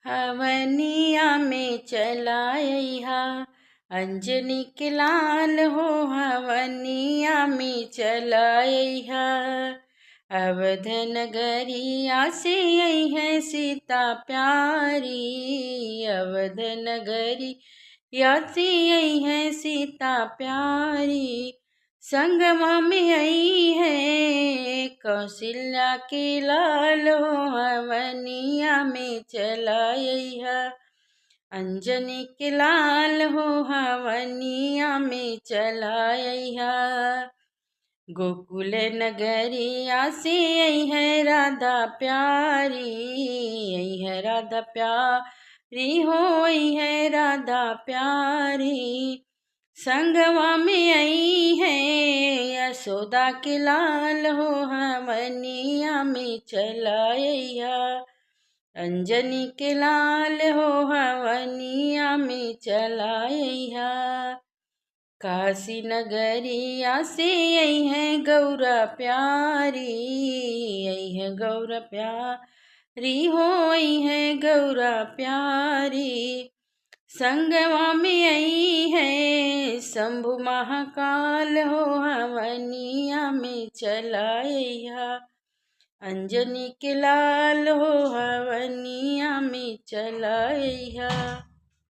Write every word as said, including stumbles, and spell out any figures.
हवनिया में चला अइहा, अंजनी के लाल हो, हवनिया में चला अइहा। अवध नगरिया से अइहैं सीता प्यारी, अवध नगरिया से अइहैं सीता प्यारी। संगवा में अइहैं कौशल्या के लाल हो, हवनिया में चला अइहा। अंजनी के लाल हो, हवनिया में चला अइहा। गोकुल नगरिया से अइहैं राधा प्यारी, अइहैं राधा प्यारी हो, अइहैं राधा प्यारी। संगवा में अइहैं यशोदा के लाल हो, हवनिया में चला अइहा। अंजनी के लाल हो, हवनिया में चला अइहा। काशी नगरिया से अइहैं गौरा प्यारी, अइहैं गौरा प्यारी हो, अइहैं गौरा प्यारी। संगवा में अइहैं शंभु महाकाल हो, हवनिया में चला अइहा। अंजनी के लाल हो, हवनिया में चला अइहा।